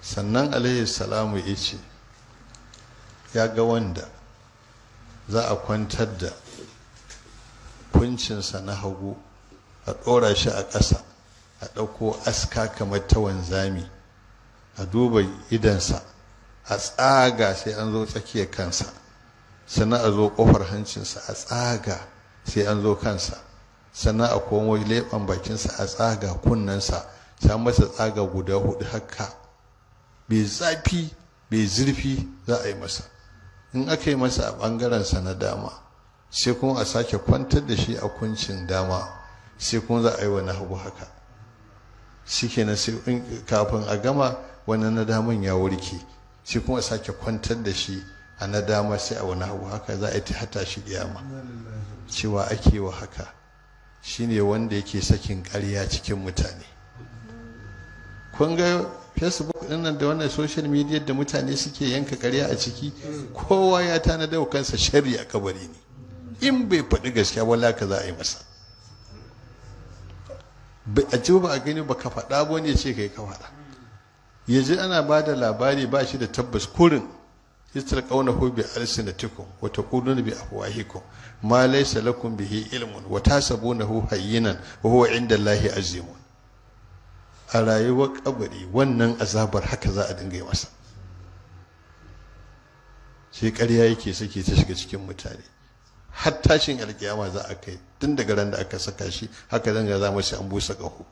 Sannan alaihi salamu ya ce ya ga wanda za a kwantar da kuncinsa na hagu, a ɗora shi a ƙasa, a ɗauko aska kamar ta wanzami, a duba idansa, a tsaga sai an zo tsakiyar kansa, sannan a zo ƙofar hancinsa a tsaga sai an zo kansa, sannan a komo leɓen bakinsa a tsaga kunnensa, sai masa tsaga guda hudu haka, bai zafi bai zurfi za a yi masa. In aka yi masa a ɓangarensa na dama, sai kuma a sake kwantar da shi a kuncin dama, sai kuma za a yi wani hagu haka. Shikenan, sai kafin a gama wannan na daman ya warke, sai kuma a sake kwantar da shi a na dama, sai a wani hagu haka za a yi ta hata shi kiyama. Cewa ake wa haka shine wanda yake sakin ƙarya cikin mutane. Kun ga Facebook ɗin da wannan social media da mutane suke yanka ƙarya a ciki, kowa ya tanada wa kansa sharri a kabari ne. In bai faɗi gaskiya, wala ka za a yi masa. A ji ba a gani ba, ka faɗa ba, wani ya ce kai ka faɗa. Ya ji ana ba da labari ba shi da tabbas, kurin istalqawnahu bi alsinatikum wa taquluna bi afwahikum ma laysa lakum bihi ilmun wa tasabunahu hayyinan wa huwa inda Allahi azimun. A rayuwar kabari wannan azabar haka za a dinga yi masa. Sai ƙarya yake sake ta shiga cikin mutane har tashin alkiyama za a kai, tun daga ran da aka saka shi haka zanga za mu sai an busa ƙaho.